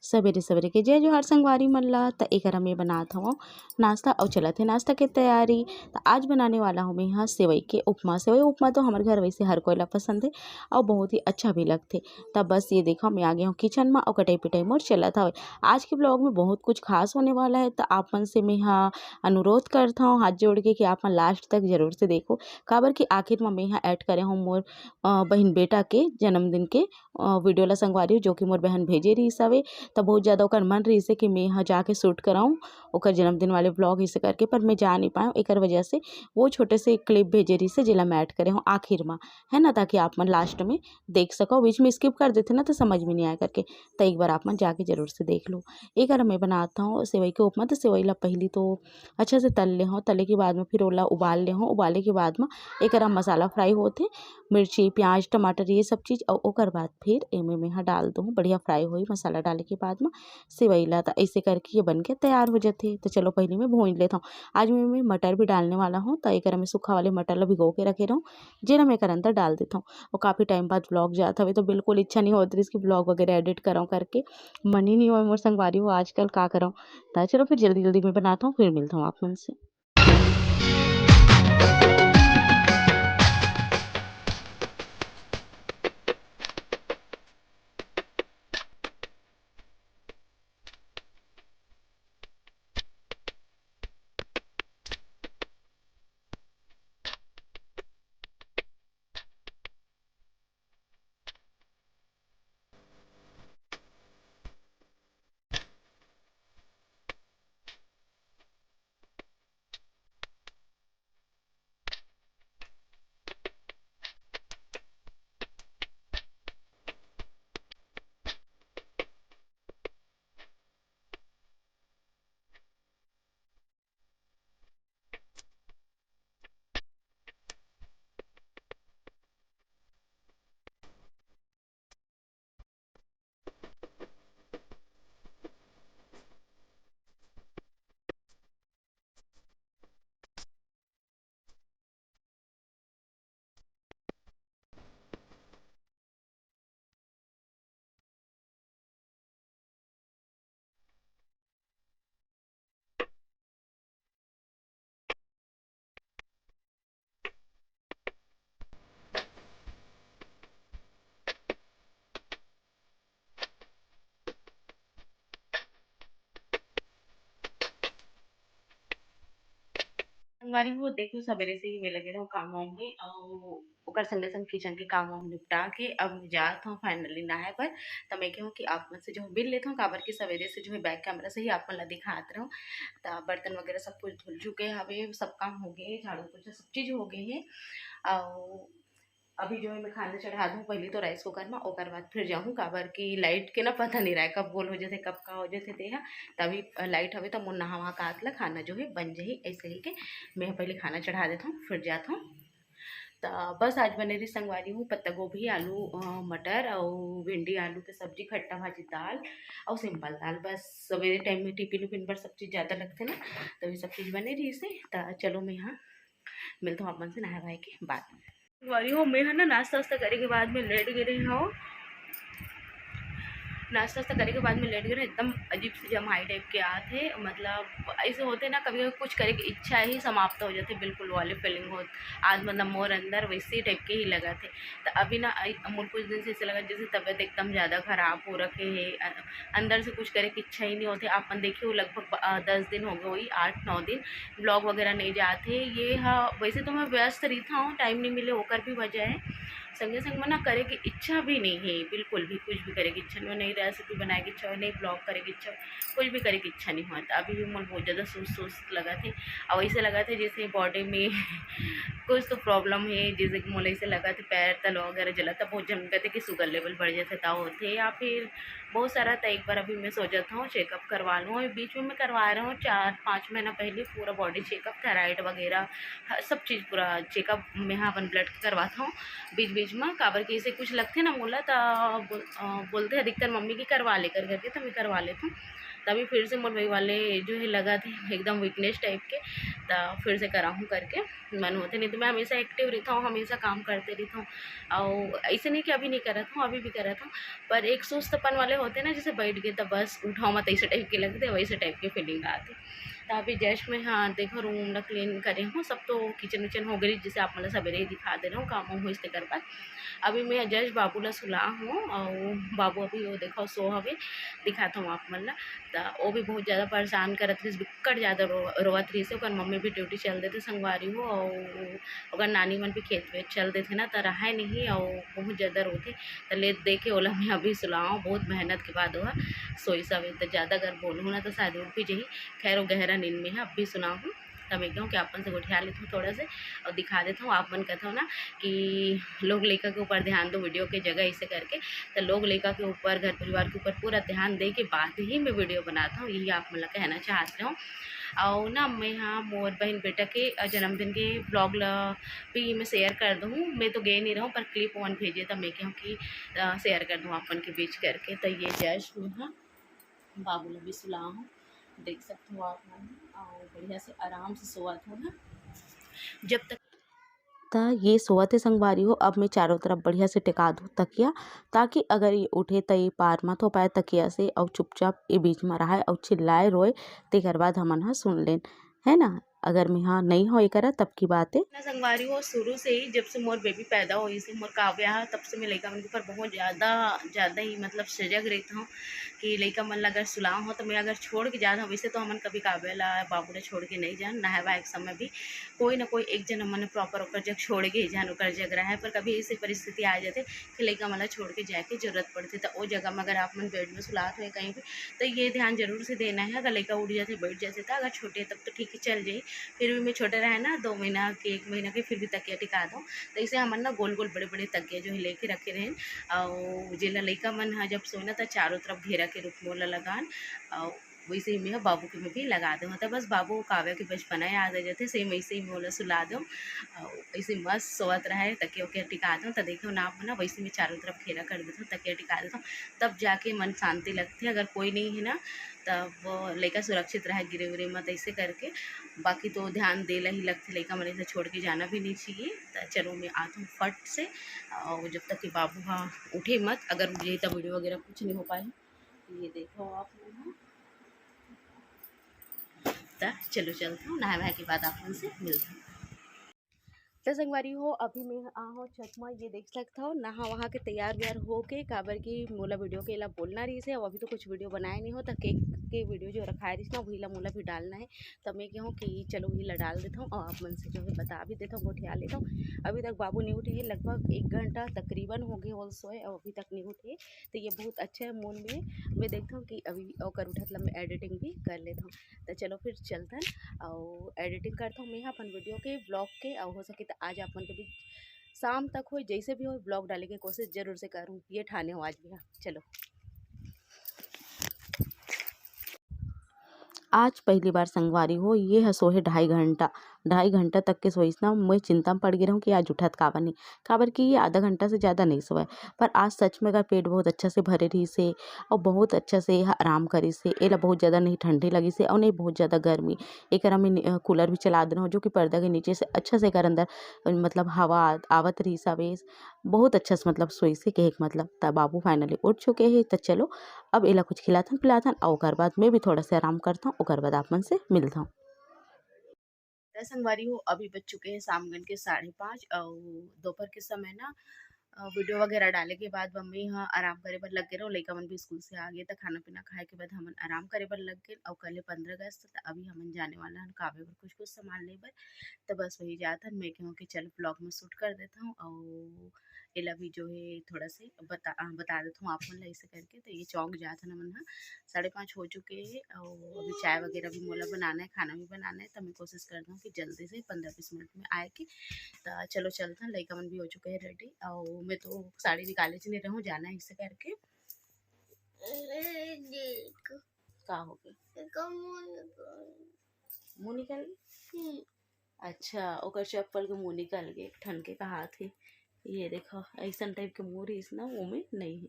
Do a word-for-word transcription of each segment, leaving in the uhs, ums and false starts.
सबेरे सबेरे के जय जोहार संगवारी मन ला। त एकर में बनात हवं नाश्ता अउ चलत हे नाश्ता के तैयारी। त आज बनाने वाला हूँ मैं यहाँ सेवई के उपमा। सेवई उपमा तो हमर घर वैसे हर कोई ला पसंद है और बहुत ही अच्छा भी लगथे। त बस ये देखो, मैं आ गया हूँ किचन में और कटाई पिटाई मोर चलत हवे। आज के ब्लॉग में बहुत कुछ खास होने वाला है, त आप मन से मैं यहाँ अनुरोध करता हूँ हाथ जोड़ के कि आप मन लास्ट तक जरूर से देखो, काबर कि आखिर में मैं यहाँ ऐड करे हूँ मोर अ, बहिन बेटा के जन्मदिन के अ, वीडियो ला संगवारी हो, जो कि मोर बहन भेजे रहिस हवे। त बहुत ज़्यादा ओकर मन रहिस हे कि मैं यहाँ जाके शूट कराऊँ ओकर जन्मदिन वाले ब्लॉग, इसे करके, पर मैं जा नहीं पाऊँ। एकर वजह से वो छोटे से क्लिप भेजे रहिस हे, जेला मैं ऐड करे हूँ आखिर में, है ना, ताकि आप मन लास्ट में देख सको। बीच में स्किप कर देते ना तो समझ में नहीं आया करके। त एक बार आप मन जाके जरूर से देख लो। एकर मैं बनाता हूँ सेवई के उपमा। तो सेवई ला पहली तो अच्छा से तल ले हूँ, तले के बाद में फिर ओला उबाल ले हूँ। उबाले के बाद में एकर मसाला फ्राई होथे, मिर्ची, प्याज, टमाटर, ये सब चीज़, और ओकर बाद फिर एमे मैं हा डाल दूँ। बढ़िया फ्राई होई मसाला डाले के बाद में सेवई ला। त ऐसे करके ये बन के तैयार हो जाथे। तो चलो पहले मैं भूंज लेता हूँ। आज मैं, मैं मटर भी डालने वाला हूँ, तो एकर मैं सूखा वाले मटर ला भिगो के रखे रहूँ, जेला मैं एकर अंदर डाल देता हूँ। और काफ़ी टाइम बाद ब्लॉग जात हवे, तो बिल्कुल इच्छा नहीं होत रहिस कि ब्लॉग वगैरह एडिट कराऊँ करके, मन ही नहीं होय मोर संगवारी हो आजकल, का कराऊँ। त चलो फिर जल्दी जल्दी मैं बनाता हूँ, फिर मिलता हूँ आप मन से। संगवारी हो, देखो, सबेरे से ही मैं लगे रहूँ काम वाम में, अउ ओकर संगे संग किचन के काम वाम निपटा के अब मैं जात हूँ finally नहाए बर। त मैं कहूँ कि आप मन से जो है मिल लेत हूँ, काबर कि सवेरे से जो है बैक कैमरा से ही आप मन ला दिखात रहूँ। त बर्तन वगैरह सब कुछ धुल चुके हवे, सब काम हो गए, झाड़ू पोछा सब चीज़ हो गए है। अउ अभी जो है मैं खाना चढ़ा दूँ पहले तो राइस कुकर में, ओकर बाद फिर जाहूँ, काबर कि लाइट के ना पता नहीं रहे कब गोल हो जाथे, कब का हो जाथे तेहा। तभी लाइट हवे त मोर नहा वहा के आत ला खाना जो है बन जाही। ऐसे ही के मैं पहले खाना चढ़ा देता हूँ, फिर जाता हूँ। त बस आज बने रही संगवारी हूँ पत्ता गोभी, आलू, अ, मटर अउ भिंडी आलू के सब्जी, खट्टा भाजी, दाल अउ सिंपल दाल। बस सवेरे टाइम में टिफिन उफिन बर सब चीज़ ज़्यादा लगथे ना, तो ये सब चीज़ बने रही से। त चलो मैं यहाँ मिलता हूँ आप मन से नहाए वहाए के बाद। संगवारी हो, मैं ह ना नाश्ता वास्ता करे के बाद में लेट गे रही हूँ। नाश्ता वास्ता करे के बाद में लेट गे रही, एकदम अजीब से जम्हाई टाइप के आत हे। मतलब ऐसे होथे ना, कभी कभी कुछ करे के इच्छा ही समाप्त हो जाथे, बिल्कुल वाली फीलिंग होत। आज मतलब मोर अंदर वैसे टाइप के ही लगत हे। त अभी ना अ, मोर कुछ दिन से ऐसे लगत जैसे तबीयत एकदम ज़्यादा खराब हो रखे हे। अ, अंदर से कुछ करे के इच्छा ही नहीं होथे। आप मन देखिए, वो लगभग ब-, अ, दस दिन हो गए होही, आठ नौ दिन ब्लॉग वगैरह नहीं जात हे। ये ह, वैसे तो मैं व्यस्त रहिथव, टाइम नहीं मिले, ओकर भी वजह है। संगे संग में ना करे के इच्छा भी नहीं है, बिल्कुल भी कुछ भी करे के इच्छा नहीं, नहीं रेसिपी बनाए के इच्छा, नहीं ब्लॉग करे के इच्छा, कुछ भी करे के इच्छा नहीं होत। अभी भी मोर बहुत ज़्यादा सुस्त सुस्त लगत हे। और ऐसे लगत हे जैसे बॉडी में कुछ तो प्रॉब्लम है, जैसे कि मोला ऐसे लगत हे पैर तलवा वगैरह जलत, तब बहुत झन कहते कि शुगर लेवल बढ़ जाथे, तब होथे या फिर बहुत सारा। त एक बार अभी मैं सोचत हूँ चेकअप करवा लूँ। अभी बीच में मैं करवा रहा हूँ, चार पाँच महीना पहले पूरा बॉडी चेकअप, थायराइड वगैरह, ह-, सब चीज़ पूरा चेकअप मैं ह अपन ब्लड के करवात हूँ बीच बीच में। काबर कि ऐसे कुछ लगथे ना मोला, त बोल-, अ, बोलथे अधिकतर मम्मी कि करवा ले कर करके, त मैं करवा लेत हूँ। तभी फिर से मोर वही वाले जो है लगा थे एकदम वीकनेस टाइप के, त फिर से कराहूँ करके मन होते, नहीं तो मैं हमेशा एक्टिव रहता हूँ, हमेशा काम करते रहता हूँ। और ऐसे नहीं कि अभी नहीं करत हूँ, अभी भी करत हूँ, पर एक सुस्तपन वाले होते ना, जैसे बैठ गए तो बस उठाओ मत, ऐसे टाइप के लगते, वैसे टाइप के फीलिंग आती। तो अभी जस्ट मैं, हाँ, देखो, रूम ना क्लीन करे हूँ, सब तो किचन विचन हो गई, जैसे आप मतलब सवेरे ही दिखा दे रहे हो, काम वाम होइस तेकर बाद। अभी मैं जस्ट बाबू ला सुला हूँ और बाबू अभी वो देखो सो हवे, दिखाता हूँ आप मन ला। त वो भी बहुत ज़्यादा परेशान करत रहिस, बिक्कट ज़्यादा रो-, रोवत रहिस। ओकर मम्मी भी ड्यूटी चल देथे संगवारी हो, और ओकर नानी मन भी खेत वेत चल देथे ना, त रहाय नहीं, और बहुत ज़्यादा रोथे। त ले दे के ओला मैं अभी सुलाऊँ, बहुत मेहनत के बाद ओहा सोइस हवे। त ज़्यादा अगर बोलहूँ ना, त शायद उठ भी जही। खैर, वो गहरा नींद में है, अभी सुलाहूँ। त मैं कहूँ कि अपन से गोठिया लेथों थोड़ा से और दिखा देथों। आप मन कहथो ना कि लोग लइका के ऊपर ध्यान दो वीडियो के जगह, ऐसे करके। त लोग लइका के ऊपर, घर परिवार के ऊपर पूरा ध्यान दे के बाद ही मैं वीडियो बनात हूँ, यही आप मन ला कहना चाहत हूँ। और ना, मैं, हाँ, मोर बहन बेटा के, अ, जन्मदिन के व्लॉग ला भी मैं शेयर कर दूँ। मैं तो गए नहीं रहूँ, पर क्लिप वन भेजे, त मैं कहूँ कि, अ, शेयर कर दूँ अपन के बीच करके। त ये जस्ट मैं, हाँ, बाबू ला भी सुला हूँ, देख सकते हो आप मन, और बढ़िया से आराम से सोवत हो ना। जब तक त ये सोवत हे संगवारी हो, अब मैं चारों तरफ बढ़िया से टिका दूँ तकिया, ताकि अगर ये उठे त ये पार मत हो पाए तकिया से, और चुपचाप ये बीच में रहाए और चिल्लाए रोए, तेकर बाद हमन ह सुन लेन, है ना। अगर मैं हाँ नहीं हो ये करा तब की बात है। ना संगवारी हो, शुरू से ही जब से मोर बेबी पैदा होइस हे, मोर काव्या ह, तब से मैं लइका मन के ऊपर बहुत ज़्यादा, ज़्यादा ही मतलब सजग रहता हूँ कि लइका मन ला अगर सुलाओ हो तो मैं अगर छोड़ के जात हूँ। वैसे तो हमन कभी काव्या ला, बाबू ला छोड़ के नहीं जान, नहाए वहाए के समय भी कोई ना कोई एक जन हमन प्रॉपर ओकर जग छोड़ के ही जान, ओकर जग रहे, पर कभी ऐसी परिस्थिति आ जाथे कि लइका मन ला छोड़ के जाए के जरूरत पड़थे। त ओ जगह में अगर आप मन बेड में सुलात हो कहीं भी, तो ये ध्यान जरूर से देना है, अगर लइका उठ जाथे, बैठ जाथे, त अगर छोटे तब तो ठीक है, चल जाही। फिर भी मैं छोटे रहे ना, दो महीना के, एक महीना के, फिर भी तकिया टिका दो। तो इसे हमन ना गोल गोल बड़े बड़े तकिया जो है लेके रखे रहेन, और जेला लइका मन ह जब सोना त चारों तरफ घेरा के रूप में ओला लगान, और वैसे ही मैं ह बाबू के में भी लगा दे हूँ। त बस बाबू काव्या के बचपना याद आ जाथे, सेम वैसे ही मैं ओला सुला दे हूँ। और ऐसे मस्त सोवत रहे, तकिया उकिया टिका दे हूँ। त देखो ना आप मन, वैसे मैं चारों तरफ घेरा कर देता हूँ, तकिया टिका देता हूँ, तब जाके मन शांति लगथे। अगर कोई नहीं है ना, तब लइका सुरक्षित रहे गिरे उरे मत, ऐसे करके। बाकी तो ध्यान देला ही लगथे, लइका मन ऐसे छोड़ के जाना भी नहीं चाहिए। त चलो मैं आत हूँ फट से, और जब तक कि बाबू हा उठे मत, अगर उठ जाही त वीडियो वगैरह कुछ नहीं हो पाए। ये देखो आप लोग, त चलो चलता हूँ, नहाए वहाए के बाद आप मन से मिलता हूँ। त संगवारी हो, अभी मैं आ हूँ छत म, ये देख सकत हव, नहा वहा के तैयार वैयार होके, काबर कि मोला वीडियो के ला बोलना रहिस हे, अउ अभी तो कुछ वीडियो बनाए नहीं हो, त केक के वीडियो जो रखाए रहिस ना, वही ला मोला भी डालना है। त मैं कहूँ कि चलो वही ला डाल देता हूँ और आप मन से जो है बता भी देता हूँ, गोठिया लेता हूँ। अभी तक बाबू नहीं उठे है, लगभग एक घंटा तकरीबन हो गए होल सोए और अभी तक नहीं उठे। तो ये बहुत अच्छा है मूड में। मैं देखता हूँ कि अभी ओकर उठत ला मैं एडिटिंग भी कर लेता हूँ। तो चलो फिर चलतन और एडिटिंग करता हूँ मैं अपन वीडियो के, ब्लॉग के, और हो सके तो आज आप मन के भी शाम तक हो, जैसे भी हो ब्लॉग डाले के कोशिश जरूर से करूँ, ये ठाने हो आज भी। हाँ, चलो। आज पहली बार संगवारी हो, ये ह सोहे ढाई घंटा, ढाई घंटा तक के सोइस ना, मैं चिंता में पड़ गे रहूँ कि आज उठत काबर नहीं, काबर कि ये आधा घंटा से ज़्यादा नहीं सोए। पर आज सच में एकर पेट बहुत अच्छा से भरे रहिस हे और बहुत अच्छा से ये ह आराम करिस हे। एला बहुत ज़्यादा नहीं ठंडी लगिस हे और नहीं बहुत ज़्यादा गर्मी। एकरा में नि-, अ, कूलर भी चला देना हो, जो कि पर्दा के नीचे से अच्छा से एकर अंदर, अ, मतलब हवा आ-, आवत रहिस हवे। बहुत अच्छा से मतलब सोइस हे, कहे के मतलब। त बाबू finally उठ चुके हे, त चलो अब एला कुछ खिलाथन पिलाथन, अउ ओकर बाद मैं भी थोड़ा से आराम करथौं, ओकर बाद आप मन से मिलथौं। त संगवारी हो, अभी बज चुके हैं शामगन के साढ़े पाँच, अउ दोपहर के समय ना, अ, वीडियो वगैरह डाले के बाद मम्मी ह आराम करे बर लग गे रहो, लइका मन भी स्कूल से आ गे, त खाना पीना खाए के बाद हमन आराम करे बर लग गे। अउ कल हे पंद्रह अगस्त, त अभी हमन जाने वाला हन कावे बर कुछ कुछ सामान ले बर। त बस वही जात हन, मैं कहूँ कि चल ब्लॉग में शूट कर देता हूँ, अउ एला भी जो है थोड़ा से बता, अ, बता देता हूँ आप मन ला ऐसे करके। त ये चौक जात हन हमन ह, साढ़े पाँच हो चुके हैं, अउ अभी चाय वगैरह भी मोला बनाना है, खाना भी बनाना है, त मैं कोशिश करता हूँ कि जल्दी से पंद्रह बीस मिनट में आए के। त चलो चलता, लइका मन भी हो चुके हैं रेडी, अउ मैं तो साड़ी निकाले च नहीं रहूँ, जाना है ऐसे करके। देख। का हो गया? एकर मुंह निकल मुंह निकल गई? हम्म। अच्छा, ओकर चप्पल के मुंह निकल गए, एक ठन के कहा थे। ये देखो, ऐसन टाइप के मुंह रहिस ना, वो में नहीं है।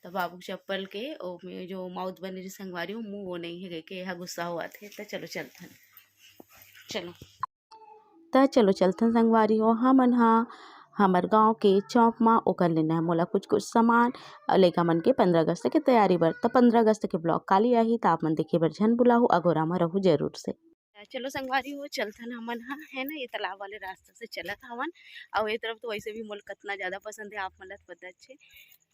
त बाबू चप्पल के ओमे जो माउथ बने रही संगवारी हो, मुंह वो नहीं है, के हा गुस्सा हुआ थे। त चलो चलथन, चलो। त चलो चलथन संगवारी हो, हमन हा हमर गांव के चौक मा ओकर लेना है मोला कुछ कुछ सामान, अउ लइका मन के पंद्रह अगस्त के तैयारी बर। त पंद्रह अगस्त के ब्लॉग काली आही, त आप मन देखे बर झन भुलाहू, अगोरा मा रहू जरूर से। त चलो संगवारी हो, चलथन हमन हा, है ना, ये तालाब वाले रास्ता से चलत हवन। अउ ये तरफ तो वैसे भी मोला कतना ज्यादा पसंद है, आप मन ला तो पता छे।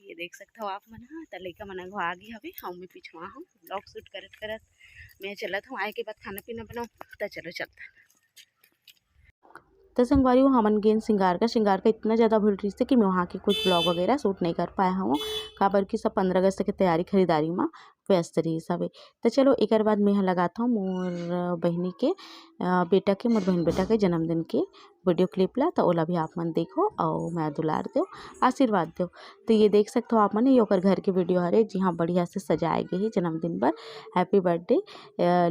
ये देख सकथव आप मन हा, त लइका मन आगू आगे हवे, हम मैं पिछवा हूँ, ब्लॉग शूट करत करत मैं चलत हूँ। आए के बाद खाना पीना बनाओ, त चलो चलथन। त संगवारी हो, हमन गेन सिंगारका, सिंगारका इतना ज्यादा भीड़ रहिस कि मैं वहाँ के कुछ ब्लॉग वगैरह शूट नहीं कर पाए हूँ, काबर कि सब पंद्रह अगस्त के तैयारी खरीदारी मा व्यस्त रहिस हवे। त चलो एकर बाद मैं ह लगात हूँ मोर बहिनी के, अ, बेटा के, मोर बहिन बेटा के जन्मदिन के वीडियो क्लिप ला, त ओला भी आप मन देखो अउ मैं दुलार देव, आशीर्वाद देव। त ये देख सकथव आप मन, ये ओकर घर के वीडियो हरे, जिहाँ बढ़िया से सजाए गे हे जन्मदिन बर, हैप्पी बर्थडे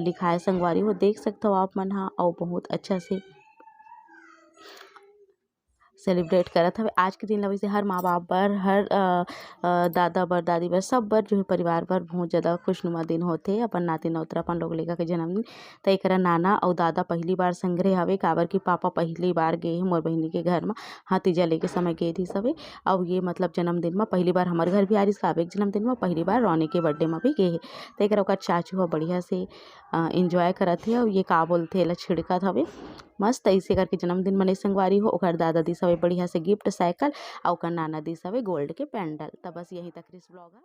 लिखाए संगवारी हो, देख सकथव आप मन हा, अउ बहुत अच्छा से सेलिब्रेट करत हवे। आज के दिन ला वैसे हर माँ बाप बर, हर, अ, अ, दादा बर, दादी बर, सब बर जो है परिवार बर बहुत ज्यादा खुशनुमा दिन होथे। अपन नाती नौतरा, अपन लोग लइका के जन्मदिन, त एकरा नाना अउ दादा पहली बार संघरे हवे, काबर कि पापा पहली बार गे हे मोर बहिनी के घर मा, हाँ, तीजा लेके समय गे रहिस हवे। अउ ये मतलब जन्मदिन मा पहली बार हमर घर भी आ रहिस, काबर के जन्मदिन मा पहली बार रौनी के बर्थडे मा भी गे हे। त एकरा ओकर चाचू ह बढ़िया से, अ, एंजॉय करत हे, अउ ये का बोलथे, एला छिड़कत हवे। मस्त ऐसे करके जन्मदिन मनई संगवारी हो, ओकर दादा दिस हवे बढ़िया से गिफ्ट साइकिल, अउ ओकर नाना दिस हवे गोल्ड के पेंडल। त बस यहीं तक रहिस ब्लॉग ह।